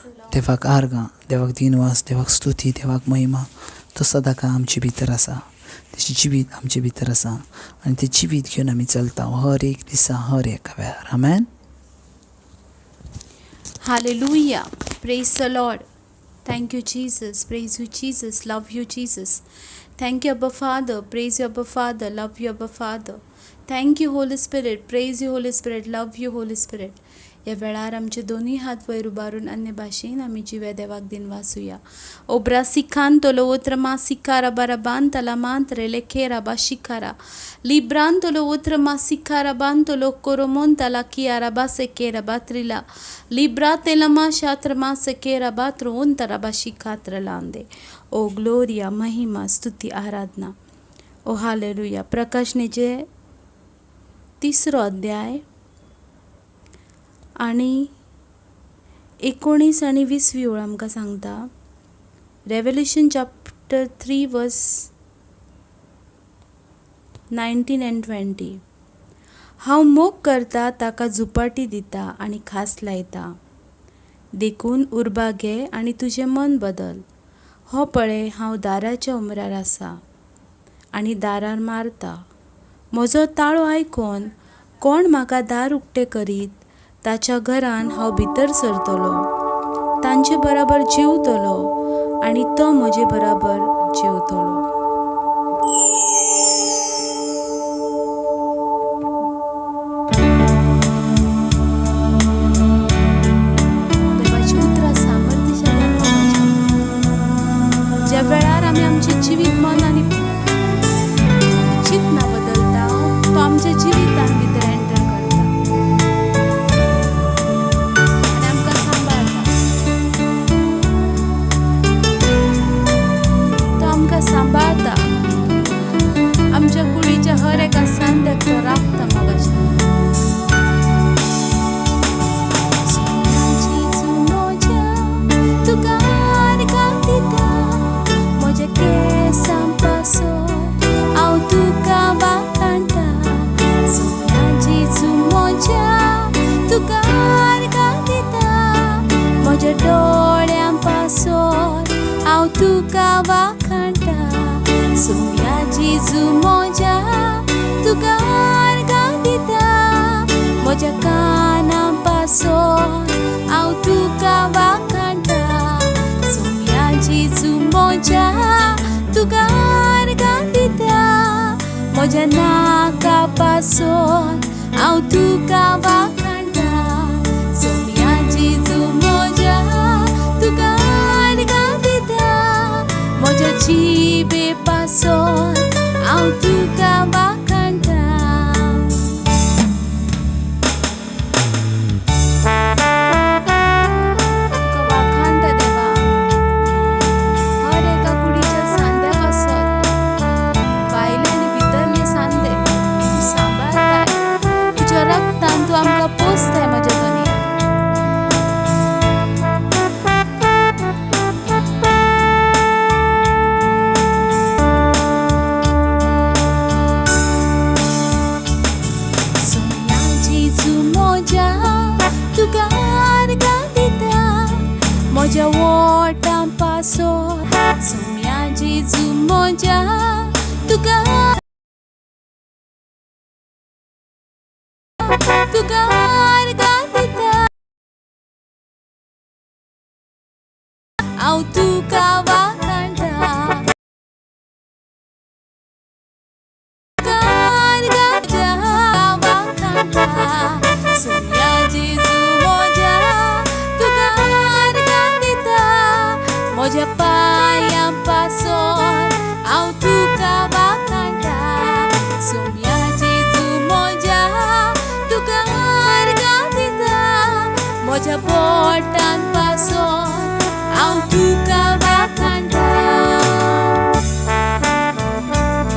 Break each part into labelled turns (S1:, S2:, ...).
S1: देवाक आर्गां, देवाक दिनवास, देवाक स्तुती, देवाक महिमा. तो सदांकाळ आमचे भितर आसा, तेचें जिवीत आमचे भितर आसा आनी तें जिवीत घेवन आमी चलता हर एक दिसा, हर एका वेळार. आमेन.
S2: Hallelujah. Praise the Lord. Thank you, Jesus. Praise you, Jesus. Love you, Jesus. Thank you, Abba Father. Praise you, Abba Father. Love you, Abba Father. Thank you, Holy Spirit. Praise you, Holy Spirit. Love you, Holy Spirit. ह्या वेळार आमचे दोनूय हात वयर उबारून अन्य भाशेन आमी जिव्या देवाक दिनवासुया. ओब्रा सिखांतलो ओत्र सिकारा बराबांतला मांत्रे लेखेरा बाशिकारा लिब्रांतलो ओत्र मासिकारा बांतलो कोरोमोंतला कियारा बासेकेरा बात्रिला लिब्रा तेलमा शात्र मासकेरा बात्र ओंतरा बाशिकात्र लांदे. ओ ग्लोरिया, महिमा, स्तुती, आराधना. ओ हालेलुया. प्रकाशनेचे तिसरो अध्याय आनी 19 आनी 20वी ओळ आमकां सांगता. Revelation chapter 3 verse 19 and 20. हांव मोग करता ताका झुपाटी दिता आनी खास लायता, देखून उर्बा घे आनी तुजें मन बदल. हो पळय, हांव दाराच्या उमरार आसा आनी दारार मारता. म्हजो ताळो आयकून कोण म्हाका दार उक्तें करीत ताच्या घरान हांव भितर सरतलो, तांचे बराबर जेवतलो आनी तो म्हजे बराबर जेवतलो. देवाची उतरां सामर्थ्यशाली. ज्या वेळार आमी आमचें जिवीत, मन आनी चिंतना बदलता, तो आमच्या जिवितान भितर एंटर करता आनी आमकां सांबाळटा. तो आमकां सांबाळटा. आमच्या कुडीच्या हर एका सांद्याक तो राखता. मोगाच्या तुका आर्गां दिता, म्हज्या केंसां पासत हांव तुका वाखाणटा. सोम्या जेजू म्हज्या तुका आर्गां दिता, म्हज्या दोळ्यां पासत हांव तुका वाखाणटा. सोम्या जेजू म्हज्या तुका आर्गां दिता, म्हज्या कानां पासत हांव तुका वाखाणटा. सोम्या जेजू म्हज्या तुका आर्गां दिता, म्हज्या नाका पासत हांव तुका वाखाणटा. सोम्या जेजू म्हज्या तुका आर्गां दिता, म्हज्या जिबे पासत हांव तुका वाखाणटा. तुका वाखाणटा देवा, हर एका कुडीच्या सांद्या पासत, भायले आनी भितरले सांदे तूं सांबाळताय. तुज्या रक्तान तूं आमकां पोसताय म्हज्या धनया. सोम्या जेजू म्हज्या तुका आर्गां दिता, म्हज्या वोटां पासत. सोम्या जेजू म्हज्या तुका तुका आर्गां दिता, हांव तुका वाखाणटा. तुका आर्गां दिता, वाखाणटा. सोम्या जेजू म्हज्या तुका आर्गां दिता, म्हज्या पांयां पासत हांव तुका वाखाणटा. सोम्या जेजू म्हज्या तुका आर्गां दिता, म्हज्या बोटां पासत हांव तुका वाखाणटा.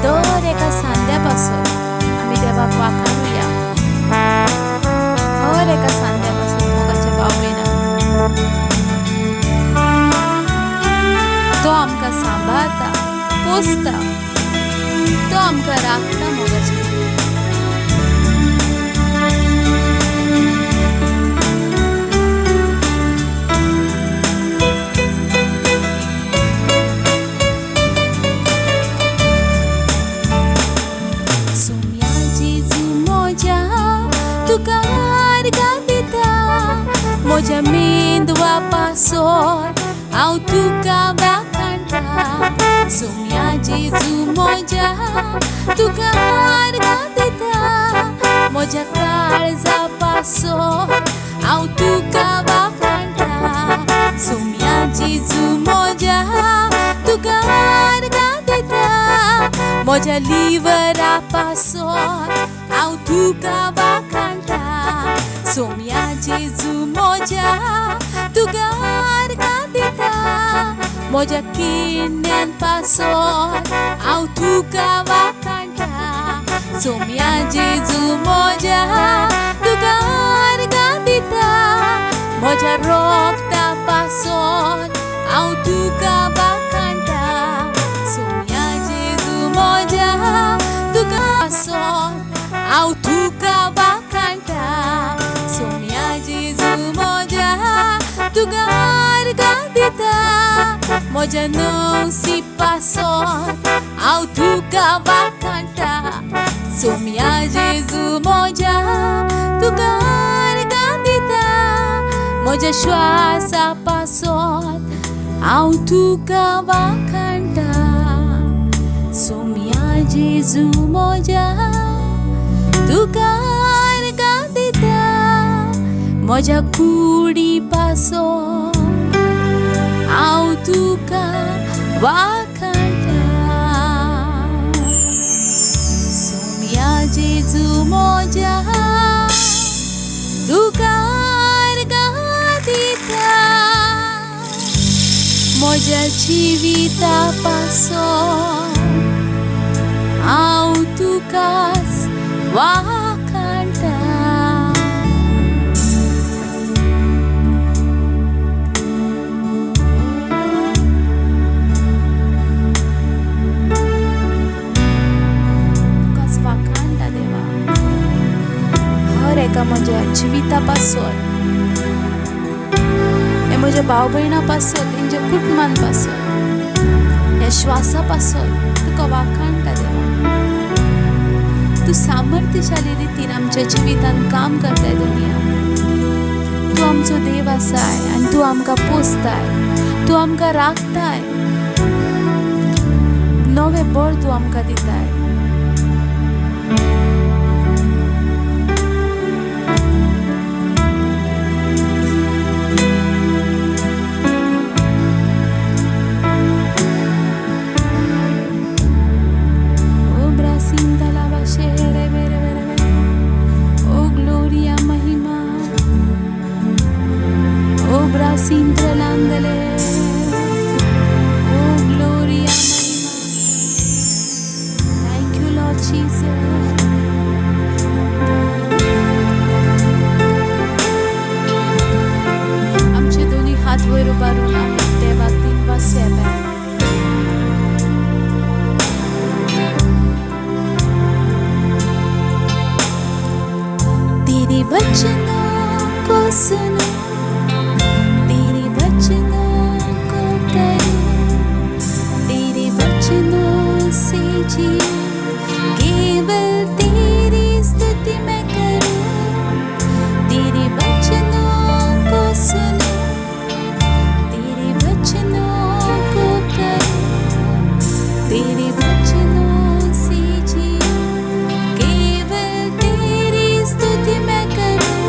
S2: दर एका सांद्या पासत आमी देवाक वाखाणुया. हर एका सांद्या पासत मोगाच्या भाव भयणां, तो आमकां सांबाळता, पोसता, तो आमकां राखता मोगाच्या. मेंदवा पासोत हांव तुका वाखाणटा. सोम्या जेजू म्हज्या तुका आर्गां दिता. म्हज्या काळजा पासोत हांव तुका वाखाणटा. सोम्या जेजू म्हज्या तुका आर्गां दिता. म्हज्या लिवरा पासोत हांव तुका वाखाणटा. सोम्या जेजू म्हज्या तुका आर्गां दिता. म्हज्या किडण्यां पासोत हांव तुका वाखाणटा. सोम्या जेजू म्हज्या तुका आर्गां दिता. म्हज्या रोगता पासोत हांव तुका वाखाणटा. सोम्या जेजू म्हज्या तुका पासोत हांव तुका वाखाणटा. सोम्या जेजू म्हज्या तुका आर्गां दिता. म्हज्या नवसी पासोत हांव तुका वाखाणटा. सोम्या जेजू म्हज्या तुका आर्गां दिता. म्हज्या श्वासा पासोत हांव तुका वाखाणटा. सोम्या जेजू म्हज्या तुका आर्गां दिता. म्हज्या कुडी पासोत हांव तुका वाखाणटा. सोम्या जेजू म्हज्या तुका आर्गां दिता. म्हज्या जिविता पासोत हांव तुकाच वाखाणटा. तुकाच वाखाणटा देवा. हर एका म्हज्या जिविता पासोत, हे म्हज्या भाव भयणां पासत, तेंच्या कुटुंबान पासत, ह्या श्वासा पासत तुका वाखाणटा देवा. तूं सामर्थ्यशाली रितीन आमच्या जिवितान काम करताय दुनिया. तूं आमचो देव आसाय आनी तूं आमकां पोसताय, तूं आमकां राखताय, नवें बळ तूं आमकां दिताय. Oh gloria mahima, oh brasindralandale, oh gloria mahima. Thank you Lord Jesus. आमचे दोन्ही हात वयर उबारून आमी देवाक दिनवास येता. तेरे वचनों को सुनो, तेरे वचनों को करो, तेरे वचनों से जियो, केवल तेरी स्तुति मैं करूं. तेरे वचनों को सुनो, तेरे वचनों को करो, तेरे वचनों से जियो, केवल तेरी स्तुति मैं करूं.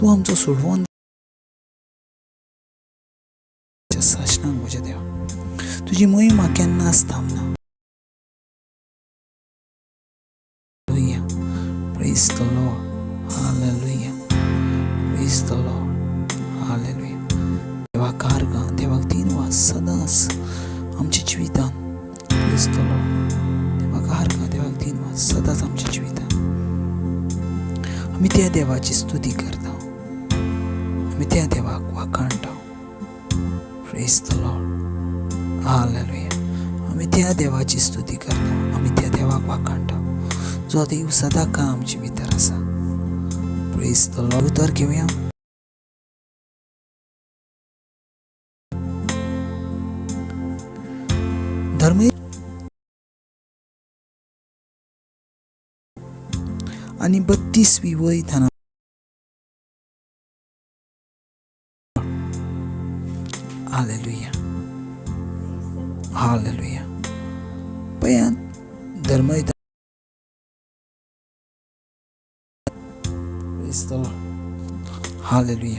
S1: तूं आमचो सोडवून सासणाक म्हज्या देवा. तुजी महिमा केन्नाच थांबना. Hallelujah. Praise the Lord. Hallelujah. Praise the Lord. Hallelujah. देवाक आर्गां, देवाक दिनवास सदांच आमच्या जिवितांत. Praise the Lord. देवाक आर्गां, देवाक दिनवास सदांच आमच्या जिवितांत. आमी त्या देवाची स्तुती करता, आमी त्या देवाक वाखाणटा. Praise the Lord. Hallelujah. आमी त्या देवाची स्तुती करता, आमी त्या देवाक वाखाणटा जो देव सदां काळ आमचे भितर आसा. Praise the Lord. उतर घेवया. धर्म आनी 32वी वय थाना. हालेलुया. हालेलुया. पळयात धर्म. Praise the Lord. Hallelujah.